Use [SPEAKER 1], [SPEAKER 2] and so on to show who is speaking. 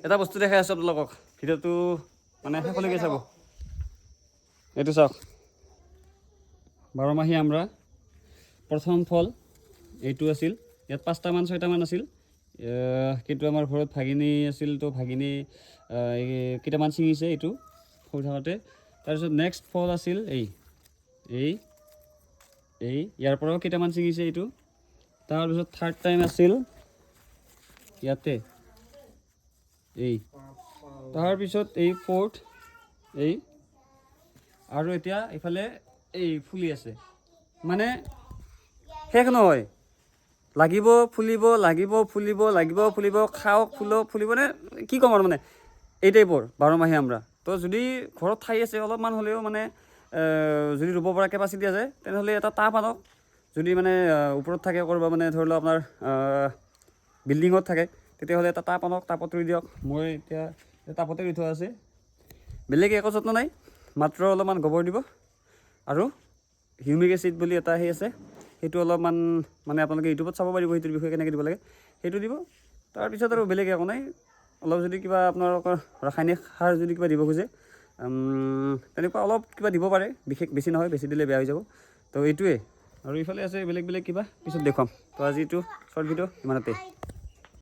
[SPEAKER 1] এটা বস্তু দেখাই আছোঁ আপোনালোকক। ভিডিঅ'টো মানে শেষলৈকে চাব। এইটো চাওক, বাৰমাহী আমৰা। প্ৰথম ফল এইটো আছিল। ইয়াত পাঁচটামান, ছয়টামান আছিল। কিন্তু আমাৰ ঘৰত ভাগিনী আছিল, তো ভাগিনী এই কেইটামান ছিঙিছে এইটো সৰু থাকোঁতে। তাৰপিছত নেক্সট ফল আছিল এই এই এই ইয়াৰ পৰাও কেইটামান ছিঙিছে এইটো। তাৰপিছত থাৰ্ড টাইম আছিল ইয়াতে এই। তাৰপিছত এই ফ'ৰ্থ এই। আৰু এতিয়া ইফালে এই ফুলি আছে। মানে শেষ নহয়, লাগিব, ফুলিব, লাগিব, ফুলিব, লাগিব, ফুলিব, খাওক, ফুলক, ফুলিব, মানে কি ক'ম আৰু, মানে এই টাইপৰ বাৰমাহী আমৰা। তো যদি ঘৰত ঠাই আছে অলপমান হ'লেও, মানে যদি ৰুব পৰা কেপাচিটি আছে, তেনেহ'লে এটা টাব আনক। যদি মানে ওপৰত থাকে ক'ৰবাত, মানে ধৰি লওক আপোনাৰ বিল্ডিঙত থাকে, তেতিয়াহ'লে এটা টাব আনক, টাবত ৰুই দিয়ক। মই এতিয়া টাবতে ৰুই থোৱা আছে। বেলেগ একো যত্ন নাই, মাত্ৰ অলপমান গোবৰ দিব আৰু হিউমিক এচিড বুলি এটা সেই আছে, সেইটো অলপমান মানে আপোনালোকে ইউটিউবত চাব পাৰিব সেইটোৰ বিষয়ে, কেনেকৈ দিব লাগে, সেইটো দিব। তাৰপিছত আৰু বেলেগ একো নাই। অলপ যদি কিবা আপোনালোকৰ ৰাসায়নিক সাৰ যদি কিবা দিব খোজে, তেনেকুৱা অলপ কিবা দিব পাৰে, বিশেষ বেছি নহয়, বেছি দিলে বেয়া হৈ যাব। তো এইটোৱে। আৰু ইফালে আছে বেলেগ বেলেগ কিবা, পিছত দেখুৱাম। তো আজিটো শ্বৰ্ট ভিডিঅ' ইমানতে।